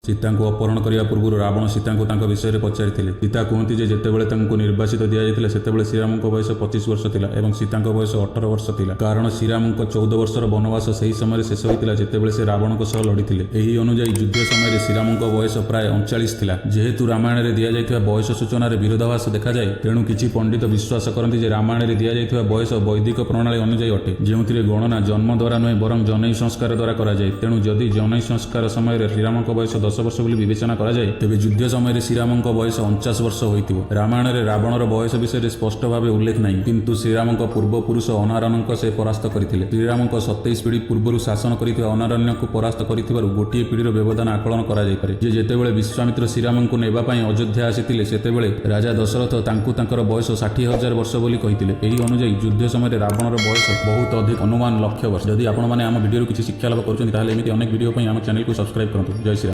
ସୀତାଙ୍କୁ ଅପହରଣ କରିବା ପୂର୍ବରୁ ରାବଣ ସୀତାଙ୍କୁ ତାଙ୍କ ବିଷୟରେ ପଚାରିଥିଲେ। ସୀତା କୁହନ୍ତି ଯେ ଯେତେବେଳେ ତାଙ୍କୁ ନିର୍ବାସିତ ଦିଆଯାଇଥିଲା, ସେତେବେଳେ ଶ୍ରୀରାମଙ୍କ ବୟସ 25 ବର୍ଷ ଥିଲା ଏବଂ ସୀତାଙ୍କ ବୟସ 18 ବର୍ଷ ଥିଲା, କାରଣ ଶ୍ରୀରାମଙ୍କ 14 ବର୍ଷର ବନବାସ ସେହି ସମୟରେ ଶେଷ ହୋଇଥିଲା ଯେତେବେଳେ ସେ ରାବଣଙ୍କ ସହ ଲଢ଼ିଥିଲେ। ଏହି ଅନୁଯାୟୀ ଯୁଦ୍ଧ ସମୟରେ ଶ୍ରୀରାମଙ୍କ ବୟସ ପ୍ରାୟ 39 ଥିଲା। ଯେହେତୁ ରାମାୟଣରେ ଦିଆଯାଇଥିବା ବୟସ ସୂଚନାରେ ବିରୋଧାଭାସ ଦେଖାଯାଏ, ତେଣୁ କିଛି ପଣ୍ଡିତ ବିଶ୍ୱାସ କରନ୍ତି ଯେ ରାମାୟଣରେ ଦିଆଯାଇଥିବା ବୟସ ବୈଦିକ ପ୍ରଣାଳୀ ଅନୁଯାୟୀ ଅଟେ, ଯେଉଁଥିରେ ଗଣନା ଜନ୍ମ ଦ୍ୱାରା ନୁହେଁ ବରଂ ଜନୈ ସଂସ୍କାର ଦ୍ୱାରା କରାଯାଏ। ତେଣୁ ଯଦି ଜନୈ ସଂସ୍କାର ସମୟରେ ଶ୍ରୀରାମଙ୍କ ବୟସ 10 ବର୍ଷ ବୋଲି ବିବେଚନା କରାଯାଏ, ତେବେ ଯୁଦ୍ଧ ସମୟରେ ଶ୍ରୀରାମଙ୍କ ବୟସ 49 ବର୍ଷ ହୋଇଥିବ। ରାମାୟଣରେ ରାବଣର ବୟସ ବିଷୟରେ ସ୍ପଷ୍ଟ ଭାବେ ଉଲ୍ଲେଖ ନାହିଁ, କିନ୍ତୁ ଶ୍ରୀରାମଙ୍କ ପୂର୍ବପୁରୁଷ ଅନାରନଙ୍କୁ ସେ ପରାସ୍ତ କରିଥିଲେ। ଶ୍ରୀରାମଙ୍କ 27 ପିଢ଼ି ପୂର୍ବରୁ ଶାସନ କରିଥିବା ଅନାରଣ୍ୟକୁ ପରାସ୍ତ କରିଥିବାରୁ ଗୋଟିଏ ପିଢ଼ିର ବ୍ୟବଧାନ ଆକଳନ କରାଯାଇପାରେ ଯେ ଯେତେବେଳେ ବିଶ୍ୱାମିତ୍ର ଶ୍ରୀରାମଙ୍କୁ ନେବା ପାଇଁ ଅଯୋଧ୍ୟା ଆସିଥିଲେ, ସେତେବେଳେ ରାଜା ଦଶରଥ ତାଙ୍କୁ ତାଙ୍କର ବୟସ 60,000 ବର୍ଷ ବୋଲି କହିଥିଲେ। ଏହି ଅନୁଯାୟୀ ଯୁଦ୍ଧ ସମୟରେ ରାବଣର ବୟସ ବହୁତ ଅଧିକ, ଅନୁମାନ ଲକ୍ଷ ବର୍ଷ। ଯଦି ଆପଣମାନେ ଆମ ଭିଡ଼ିଓରୁ କିଛି ଶିକ୍ଷା ଲାଭ କରୁଛନ୍ତି, ତାହେଲେ ଏମିତି ଅନେକ ଭିଡ଼ିଓ ପାଇଁ ଆମ ଚ୍ୟାନେଲକୁ ସବସ୍କ୍ରାଇବ୍ କରନ୍ତୁ। ଜୟ ଶ୍ରୀରାମ।